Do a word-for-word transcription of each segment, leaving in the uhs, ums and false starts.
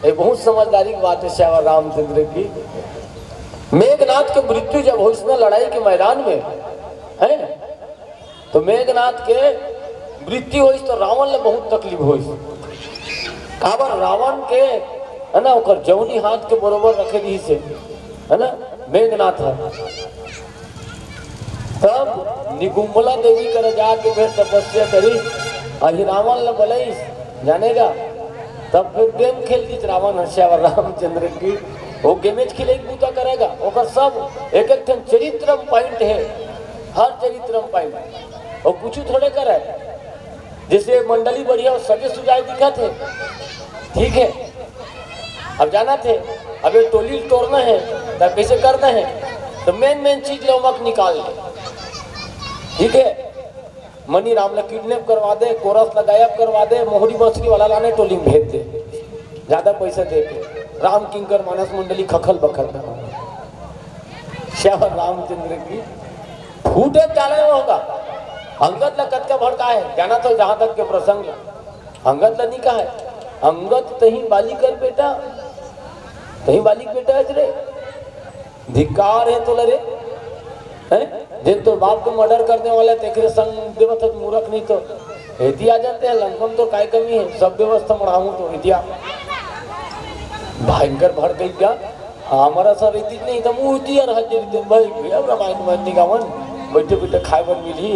ये बहुत समझदारी की बात है श्यावर रामचंद्र की। मेघनाथ के मृत्यु जब होइस ना लड़ाई के मैदान में, है, तो मेघनाथ के मृत्यु होइस तो रावण ला बहुत तकलीफ होइस। काबर रावण के, है ना, ओकर जौनी हाथ के बरोबर रखे रहिस हे, है ना, मेघनाथ ह। तब निगुम्बला देवी करा जाके फेर तपस्या करिस, अहि रावण ला बलइस, जानेगा। तब फेर game खेल दिस रावण ह श्यावर रामचंद्र की। वो game खेले के बूता करेगा, ओकर सब एक एक ठन चरित्र म point हे, हर चरित्र म point। वो कुछ थोड़े करे, जैसे मंडली बढ़िया हो, सजे सुजाए दिखत हे, ठीक है। अब जाना थे, अब ये टोली तोड़ना है, तब कैसे करना है, तो main main चीज ला ओमा के निकाल ले, ठीक है। मनी राम ला kidnap करवा दे, कोरस ला गायब करवा दे, मोहरी बांसुरी वाला लाने टोली में भेज दे, ज्यादा पैसा दे के। राम किंकर मानस मंडली खखल बखल ना। श्यावर रामचंद्र की फूटे चाले होगा। अंगद ला कतका भड़का है, जाना तो जहां तक के प्रसंग ला। अंगद ला नहीं कहा है, अंगद तही बाली कर बेटा, तही बाली के बेटा है रे, धिक्कार है तोला रे, हैं? जिन तोर बाप के murder करने वाला है, तेकरे संग देवत है, मूरख नहीं तो एती आ जाते हैं, लंका म तो काय कमी है, सब व्यवस्था मढ़ाऊं तो एती आ। भयंकर भड़क गया। हमारा सर एती नहीं था, मुंह एती आ रहा जेरी दिन भाई, भैया रामायण में नहीं गावन, बैठे बैठे खाए बर मिली।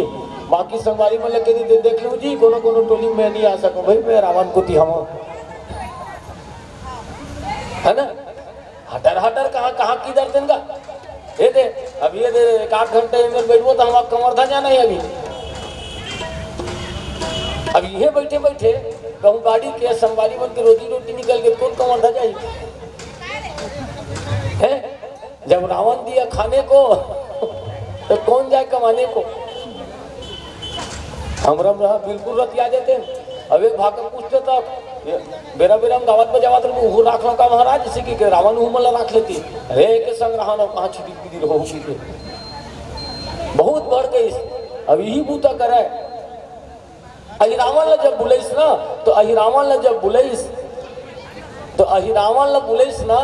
बाकी संगवारी मन लगे दे, देख लो जी, कोनो कोनो टोली में नहीं आ सको भाई, मैं रावण कोती हूं, है ना? हटर हटर कहाँ कहाँ किधर दिन का, ये दे, अब ये दे, एक आध घंटे में बैठो तो हम कमरधा जाना है अभी। अब ये बैठे बैठे कहूँ गाड़ी के संगवारी मन के रोजी रोटी निकल के कौन कमरधा जाए, हैं? जब रावण दिया खाने को तो कौन जाए कमाने को? हमरा रहा बिल्कुल रतिया देते। अब एक भाग पूछते तक ये बेरा बेरा हम गावत बजावत रहे, "उहू राख लो का महाराज?" जैसे कि रावण उहू मन ला राख लेती। अरे, एक संग रहा ना, कहाँ छिटिक बिदिर हो की के। बहुत बढ़ गई। अब यही बूता करे। अहि रावण ला जब बुलइस ना, तो अहि रावण ला जब बुलइस, तो अहि रावण ला बुलइस ना,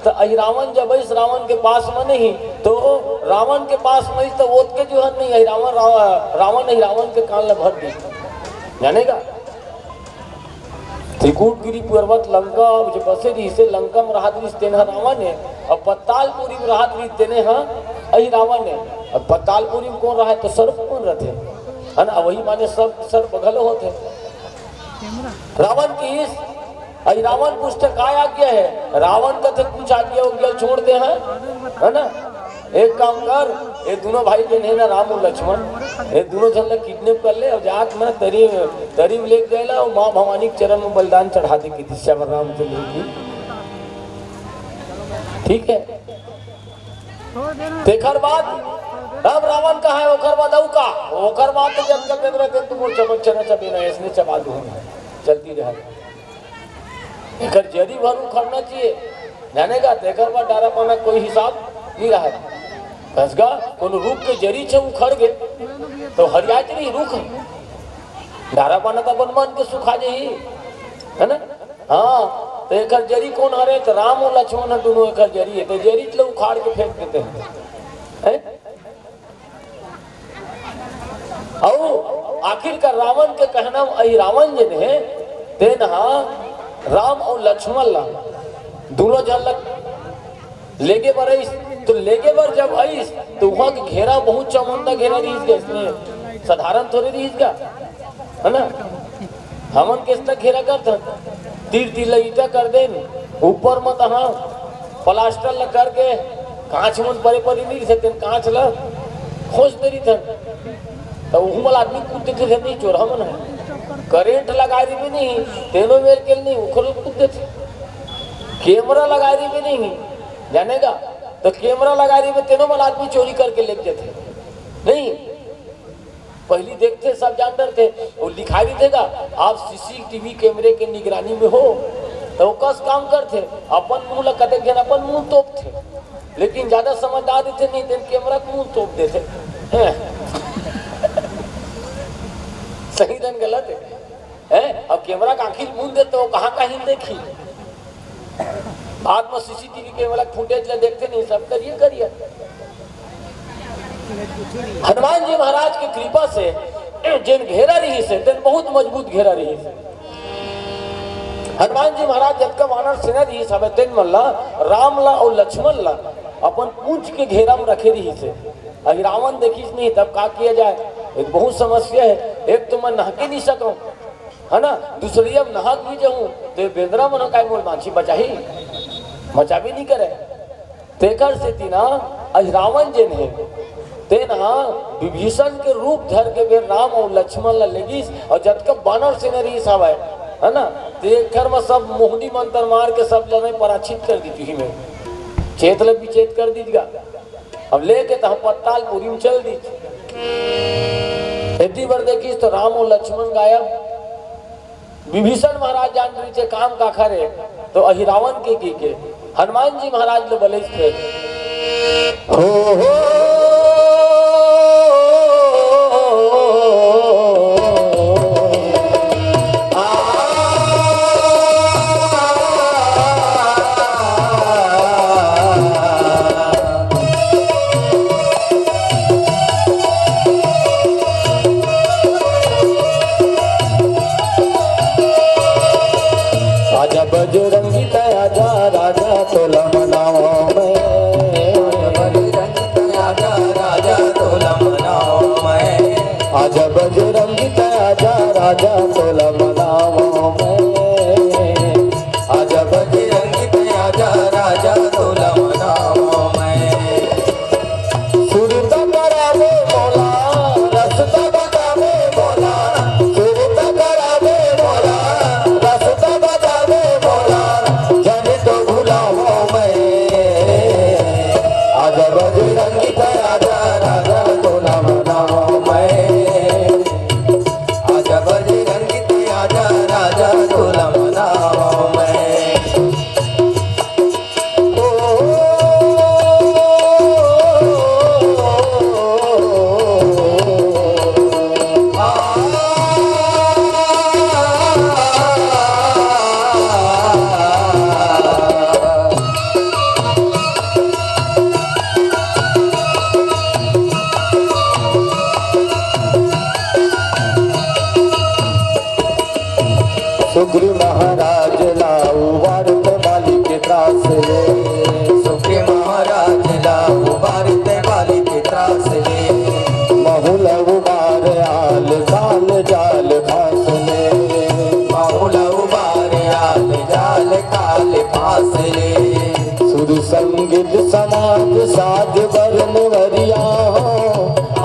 तो अहि रावण जब अइस रावण के पास में नहीं, तो रावण के पास में अइस तो ओतके जो हन नहीं, अहि रावण, राव-, रावण अहि रावण के कान ला भर दी। जानेगा? त्रिकूटगिरी पर्वत लंका जो बसे रहिस हे, लंका में रहत रहिस तेन ह रावण हे, अउ पतालपुरी में रहत रहिस तेने ह अहि रावण हे। अब पतालपुरी में कौन रहा है तो सर्प कौन रहते? है ना? वही माने सर्प, सर्प घलो होते। रावण की इस, अहि रावण पूछते काय आज्ञा है? रावण कथे कुछ आज्ञा उज्ञा छोड़ दे हैं, है ना? एक काम कर, ये दोनों भाई बहन है ना, राम और लक्ष्मण, ये दोनों झन ला kidnap कर ले और जाके ना तरी, तरी में लेके जाए ला और माँ भवानी के चरण में बलिदान चढ़ा दे की दिशा में रामचंद्र की। ठीक है, तेकर बाद अब रावण कहा है, ओकर बाद अउ का, ओकर बाद तो जब तक रहते तुम चमक चना चबे ना, इसने चबा दूंगा, चलती रहा। एकर जरी भर उखड़ना चाहिए, जानेगा? तेकर बर डारा पाना कोई हिसाब नहीं रहा। कसगा कोनो रुख के जरी छे उखड़ गे तो हरियात नहीं रुख, डारा पाना तो अपन मन के सुखा जाही, है ना? हाँ, तो एकर जरी कौन हरे? तो राम और लक्ष्मण ह, दोनों एकर जरी है, तो जरी ले उखाड़ के फेंक देते हैं, है? अउ आखिरकार रावण के कहना, अहि रावण जेन हे, तेन ह राम अउ लक्ष्मण ला, दूनों झन ला लेगे बर अइस। तो लेगे बर जब अइस, तो उहाँ के घेरा बहुत चमंदा घेरा रहिस गा, इसने साधारण थोड़े रहिस गा, है ना? हमन के इसने घेरा करथन, तीर तीर ला ईटा कर देन, ऊपर म तहाँ प्लास्टर ला करके कांच मन परे परे नहीं सकते, कांच ला खोस दे रहिथन। त उहू वाला आदमी कूद देथे, नहीं चोरहा मन है। करेंट लगाए रहिबे नहीं, तेनो मेर के नहीं, उखर कूद देथे। कैमरा लगाए रहिबे नहीं, जानेगा? तो कैमरा लगाए रहिबे, तेनो वाला आदमी चोरी करके लेके जाथे। नहीं, पहली देखथे, सब जान डरथे, वो लिखाई रहिथे गा, "आप सीसीटीवी कैमरे के निगरानी में हो", तो वो कस काम करथे, अपन मुंह ला कतेक झन अपन मुंह तोपथे। लेकिन ज्यादा समझदार रहिथे नहीं, तेन कैमरा के मुंह तोप देथे। हैं? सही धन गलत है। हैं? अब कैमरा का आखिर मुंह दे तो कहाँ कहीं देखी? बाद में सीसीटीवी कैमरा फुटेज ला देखते नहीं, सब करिए करिए। हनुमान जी महाराज के कृपा से जेन घेरा रहिस हे, तेन बहुत मजबूत घेरा रहिस हे। हनुमान जी महाराज जतका वानर सेना रहिस हवे, तेन मन ला, राम ला अउ लक्ष्मण ला अपन पूंछ के घेरा में रखे रहिस हे। अभी रावण देखिस नहीं, तब का किया जाए? ये तो बहुत समस्या है। एक तो मैं नहा के नहीं सकूं, है ना, दूसरी अब नहा के भी जाऊं तो ये बेंदरा मन काय मोर माछी बचाही? मचा भी नहीं करे। तेकर सेती ना, अहि रावण जेन हे, तेन हा विभीषण के रूप धर के बेर राम अउ लक्ष्मण ला लेगिस, अउ जतका बानर सेना रहिस हवय, है ना, तेकर म सब मोहनी मंत्र मार के सब जने पराछित कर दीस ही में। चेत ल विचेत कर दीस गा। अब लेके तह पत्तालपुरी में चल दीस। एती बर देखिस तो राम अउ लक्ष्मण गायब। विभीषण महाराज जान रहिस हे काम काखर हे, तो अहि रावण के की के हनुमान जी महाराज ले बलेस थे। हो, हो, आ, आजा बजरंगी त आजा, राजा तोला मनावा मैं। आजा बजरंगी त आजा, राजा तोला मनावा मैं। आजा बजरंगी त आजा, राजा तोला मनावा मैं। आजा बजरंगी त आजा, राजा तोला मनावा मैं। सुरता करावे मोला, रसता बतावे मोला, सुरता करावे मोला, रसता बतावे मोला, जन तो भुलावा मैं। आजा बजरंगी त आजा, राजा तोला मनावा मैं। आजा बजरंगी त आजा, राजा तोला मनावा मैं। सुग्रीव महाराज ला उबारत बाली के त्रास ले। सुग्रीव महाराज ला उबारत बाली के त्रास ले। महू ला उबार आल काल जाल फास ले। महू ला उबार आल जाल काल फास ले। सुर संगीत समाज साज बर नेवरिया हो,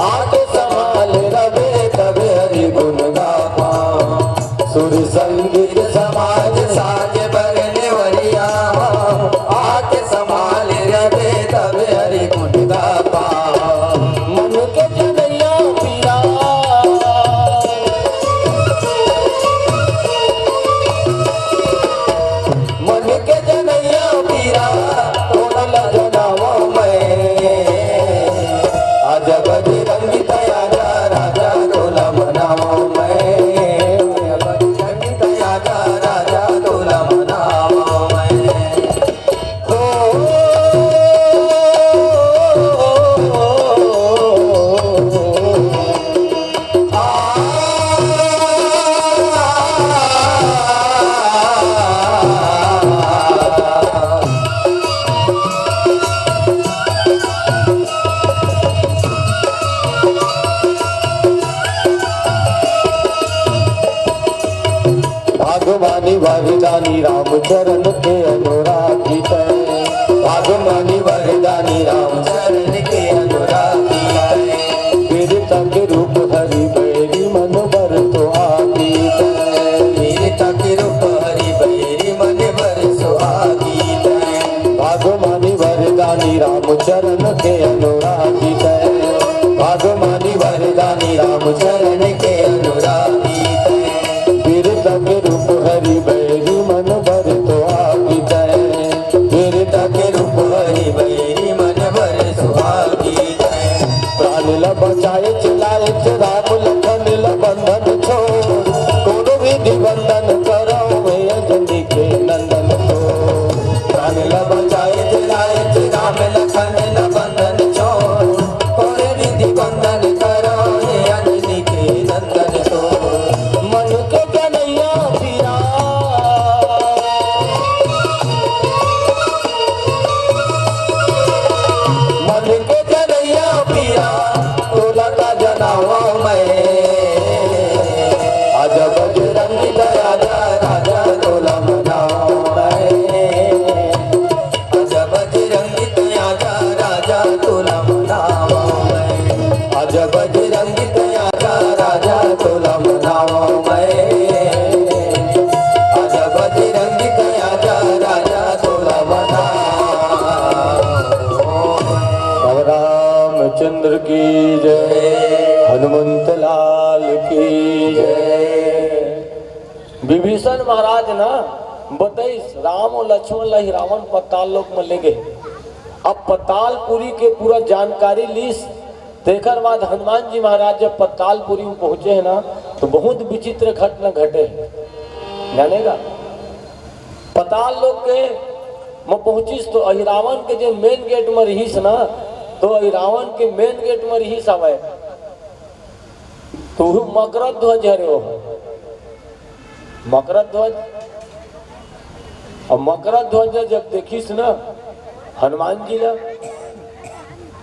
आके संभाल रबे तबे हरि गुण गा पाओ। सुर संगीत समाज साज बर नेवरिया हो, आके संभाल रबे तबे हरि गुण गा पाओ। मन के जनैया पीरा, मन के जनैया पीरा, तोला जनावा मैं। आजा बजरंगी त आजा, राजा तोला मनावा मैं। आजा बजरंगी त आजा, राजा तोला मनावा मैं। भागमानी वरदानी रामचरण के अनुरागी तैं। भागमानी वरदानी रामचरण के अनुरागी तैं। वीरता के रूप हरि बैरी मन बर सुहागी तैं। वीरता के रूप हरि बैरी मन बर सुहागी तैं। भागमानी वरदानी रामचरण के अनुरागी तैं। भागमानी वरदानी रामचरण के अनुरागी तैं। वीरता के रूप हरि बैरी मन बर सुहागी तैं। वीरता के रूप हरि बैरी मन बर सुहागी तैं। प्राण ल बचाए च लाए च राम लखन ल बंधन छोड़। कोनो विधि बंधन करव मैं अंजनी के नंदन तोर। ना बताइस, राम अउ लक्ष्मण ला अहिरावण पताल लोक में ले गे। अब पतालपुरी के पूरा जानकारी लिस, तेकर बाद हनुमान जी महाराज जब पतालपुरी में पहुंचे हे ना, तो बहुत विचित्र घटना घटे हे, जानेगा। पताल लोक के में पहुंचिस तो अहिरावण के जे मेन गेट में रहिस ना, तो अहिरावण के मेन गेट में रहिस हवय, तो वो मकरध्वज हरे वो। मकरध्वज। अब मकरध्वज ला जब देखिस ना हनुमान जी ला,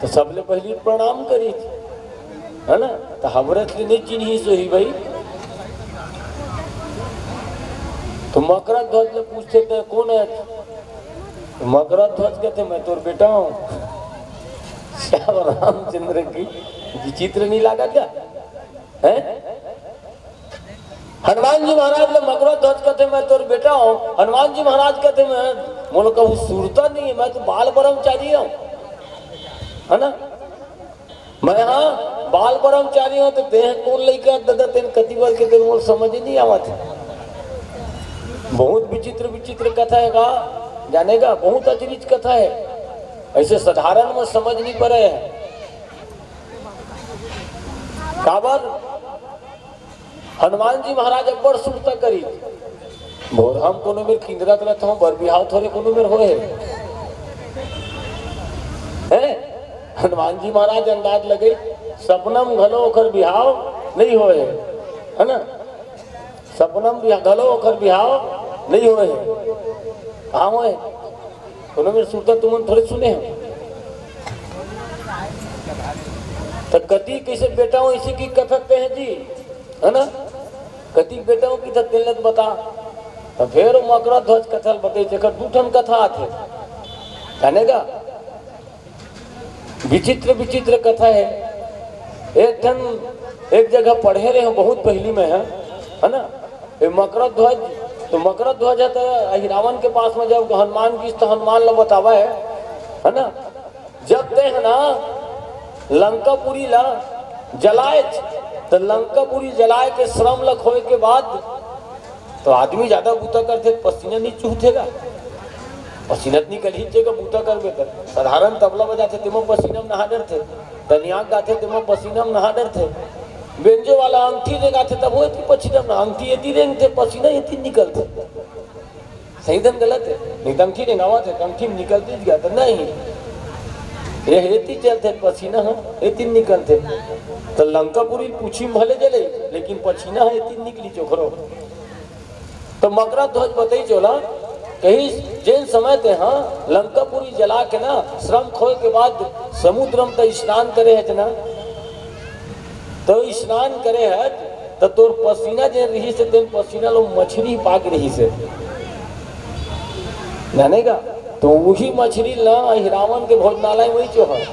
तो सबले पहली प्रणाम करिस, है ना? तो हमरे से नहीं चिन्हिस होही भाई। तो मकरध्वज ला पूछथे, "तैं कोन हे?" तो मकरध्वज कथे, "मैं तोर बेटा हूँ।" श्याम रामचंद्र की विचित्र नहीं लागत का? हैं? हनुमान जी महाराज ला मकरध्वज कथे, "मैं तोर बेटा हूँ।" हनुमान जी महाराज कथे, "मैं, मोला कहूँ सुरता नहीं है, मैं तो बाल ब्रह्मचारी हूँ, है ना? मैं हाँ बाल ब्रह्मचारी हूँ, तो तें कोन लइका ददा, तें कति बर के तें मोला समझ ही नहीं आवत है।" बहुत विचित्र विचित्र कथा है का, जानेगा, बहुत अचरज कथा है। ऐसे साधारण में समझ नहीं पड़े है। काबर? हनुमान जी महाराज अब्बड़ सुरता करिस। भोरहा म कोनो मेर किंदरत रहत हूँ, बर बिहाव थोरे कोनो मेर होए हे। हैं? हनुमान जी महाराज अंदाज लगइस, सपना म घलो ओखर बिहाव नहीं होए हे, है ना? सपना म बिहा-, घलो ओखर बिहाव नहीं होए हे। कहाँ होए? कोनो मेर सुरता तुमन थोरे सुने हो। त कति कइसे बेटा हो, इसी की कथा ते हैं जी, है ना? कति बेटा हो कि त तेला बता। त फेर वो मकरध्वज कथा ल बताइस, जेकर दू ठन कथा आथे, जानेगा। विचित्र विचित्र कथा है। एक ठन एक जगह पढ़े रहे हो बहुत पहली में, है, है ना? ये मकरध्वज, तो मकरध्वज है तो अहिरावण के पास में जब हनुमान गिस तो हनुमान ला बतावा है, है ना? जब ते है ना लंकापुरी ला जलाए, तो लंकापुरी जलाए के श्रम ला खोए के बाद तो आदमी ज्यादा बूता करथे, पसीना नहीं चूहथे गा? पसीना तो निकल ही जेगा, बूता करबे त। साधारण तबला बजाथे, तेमा पसीना में नहा डरथे। तनियाक गाथे, तेमा पसीना में नहा डरथे। बेंजो वाला अंगठी रेंगाथे, तब वो एती पसीना में, अंगठी एती रेंगथे, पसीना एती निकलथे। सही धन गलत है? नहीं तो अंगठी रेंगावत है, तो अंगठी में निकलती गया, तो नहीं। ये एती चलथे, पसीना ह एती निकलथे। तो लंकापुरी पूछी में भले जले, लेकिन पसीना ह एती निकली चोखरो। तो मकरध्वज बतई चोला, कही जेन समय ते, हाँ, लंकापुरी जला के ना, श्रम खोए के बाद समुद्र में तो स्नान करे है ना, तो स्नान करे है, तो तोर पसीना जेन रहिस हे, तेन पसीना लो मछली पाग रहिस हे, जानेगा। तो वही मछली ला अहिरावण के भोजनालय वही चोहर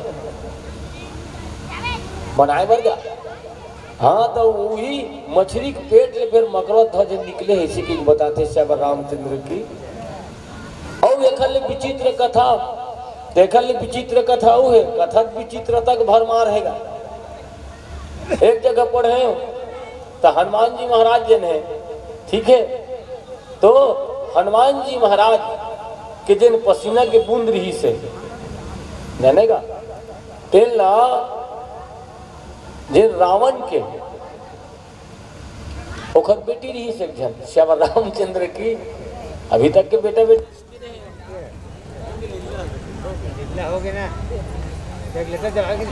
बनाए बर गा। हाँ, तो वही मछली के पेट ले फिर मकरध्वज निकले हे, इसी की बताथे श्यावर रामचंद्र की। अउ एखर ले विचित्र कथा, एखर ले विचित्र कथा अउ हे, कथा विचित्रता के भरमार हे गा। एक जगह पढ़े हो, तो हनुमान जी महाराज जेन हे, ठीक है, तो हनुमान जी महाराज के जेन पसीना के बूंद रहिस हे, जानेगा, तेन ला जेन रावण के ओखर बेटी रहिस एक झन, श्यावर रामचंद्र की, अभी तक के बेटा बेटी। इतना हो गया ना, देख लेते जब आगे।